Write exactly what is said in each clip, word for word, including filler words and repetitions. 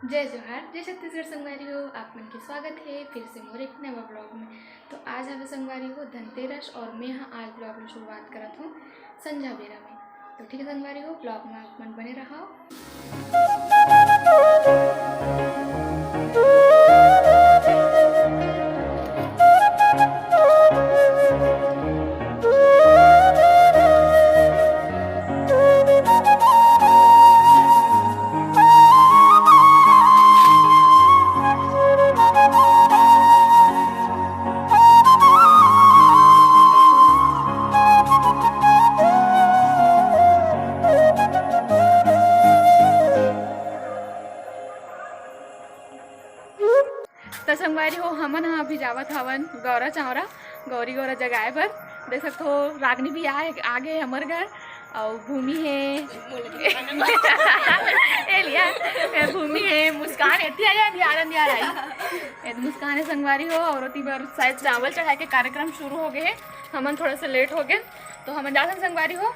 जय जोहार, जय छत्तीसगढ़ संगवारी हो, आप मन के स्वागत हे फिर से मोर एक नवा vlog में। तो आज हवे संगवारी हो धनतेरस और मैं ह आज vlog ला शुरुआत करत हूँ संझा बेरा में। तो ठीक है संगवारी हो, vlog में आप मन बने रहो। त संगवारी हो, हमन ह अभी जावत हवन गौरा चौरा, गौरी गौरा जगाए बर। देख सकत हो, रागनी भी आए, आ गे हमर घर। अउ भूमि हे, ए लिया, ए भूमि हे, मुस्कान, एती आ जा, अंधियार, अंधियार आई। ए मुस्कान हे संगवारी हो, अउ ओती बर शायद चावल चढ़ाए के कार्यक्रम शुरू हो गे हे। हमन थोड़ा सा लेट हो गे, तो हमन जाथन संगवारी हो,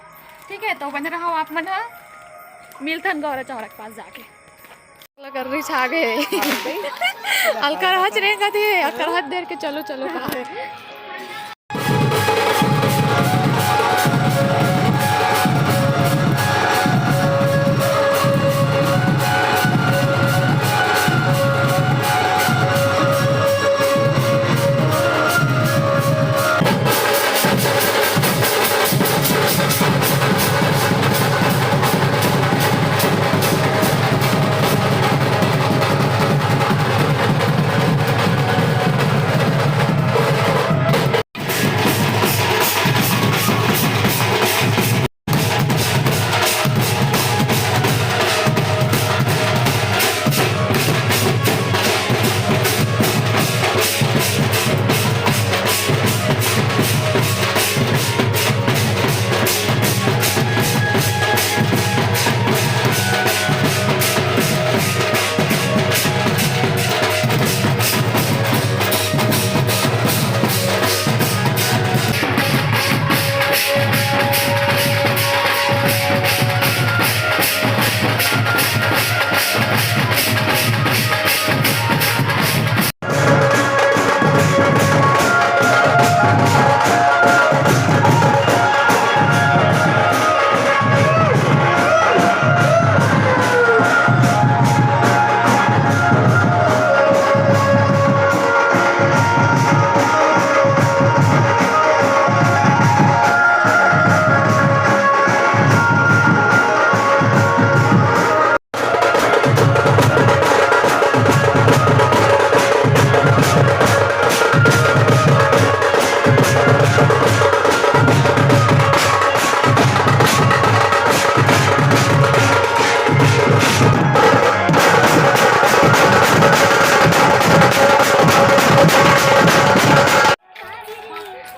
ठीक है? तो बने रहो आप मन ह, मिलथन गौरा चौरा के पास जाके। कर रही छा गए। अलकर हच रे कथे, अलकर हच देर के चलो, चलो कहा।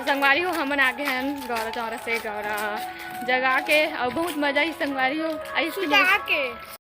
संगवारी हो, हमन आगे हन गौरा चौरा से, गौरा जगा के, अउ बहुत मजा ही संगवारी हो। ऐसे सुता के।